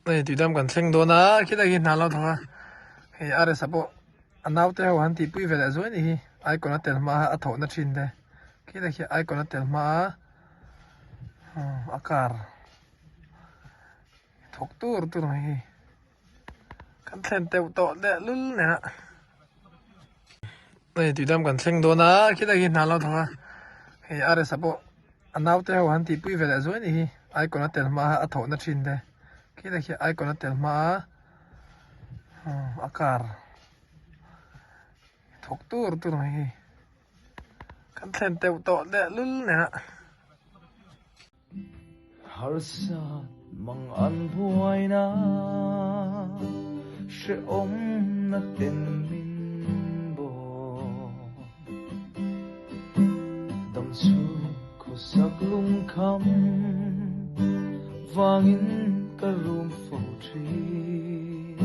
Hei tuidam kan thleng dawn a khilai khi hna lo thawk a hei RS-a pawh a naute ho han tihpui ve leh zuai a nih hi icon a tel hma a a thawhna thin te khilai khi icon a tel hma a a car thawk tur tur mai hi kan thlen teuh tawh leh lul nen a hei tuidam kan thleng dawn a khilai khi hna lo thawk a hei RS-a pawh. A naute ho han tihpui ve leh zuai a nih hi icon a tel hma a a thawhna thin te khilai khi icon a tel hma a a car thawk tur tur mai hi kan thlen teuh tawh leh lul nen a. Harsa mang an buaina hrehawmna ten min bawk. Dam chu khawsak lungkham vangin ka rum fo thin.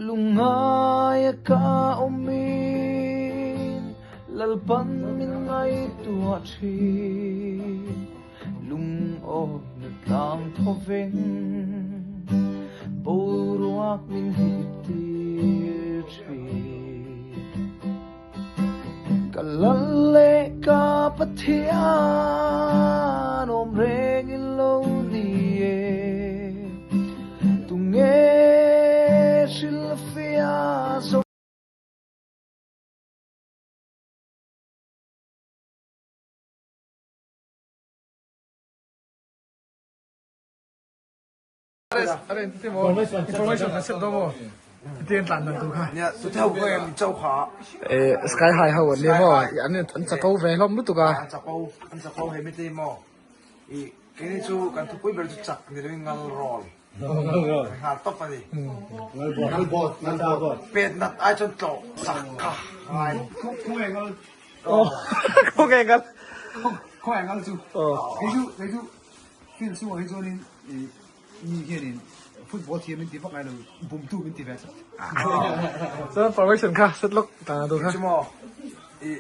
Lungngaia ka awmin Lalpan min ngaihtuah thin. Lungawmna tlang thawveng boruak min hip tir thin. Ka lal leh ka Pathian awm reng in lo ni e. Tunge hrilhfiah zo. Sky high ho an ni maw an chapo ve hlawm lutuk a. An chapo an chapo he mite maw i keini chu kan thupui ber chu chak ni lovin ngal rawl ngal tawp a ni ngal bawt ngal bawt pet nat ai chuan tlawh chak kha ngai Khawngaih ngal khawngaih ngal chu kei chu kei chu field chungah hi chuanin ih mi hianin football thiam min ti vak ngai lo bumtu min ti ve tlat chuan formation kha set lawk tana tur kha chu maw ih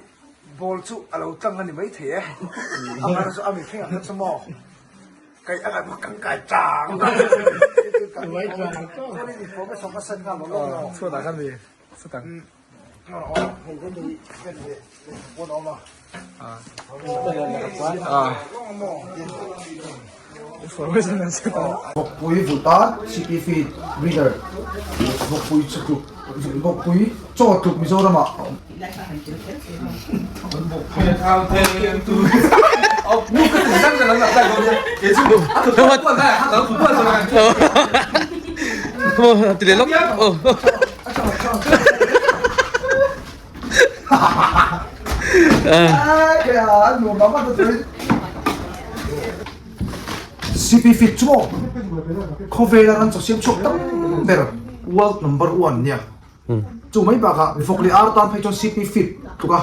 ball chu a lo tlang a ni maithei e a ngar chu a mi thleng ang chu maw kai a ngai kan kai tang chuanin information ka send nghal lo lo maw chhuatah khan mi set ang. Vawkpui vuta city feed reader vawkpui chu tluk vawkpui chaw tluk Mizoram ah a awm. CP fit chu maw khawvela ran chaw siam chhuak tam ber world number one nia chu mai bakah vawk leh ar tan phei chuan CP fit tluka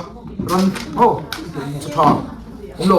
ran ho chu tha awm lo.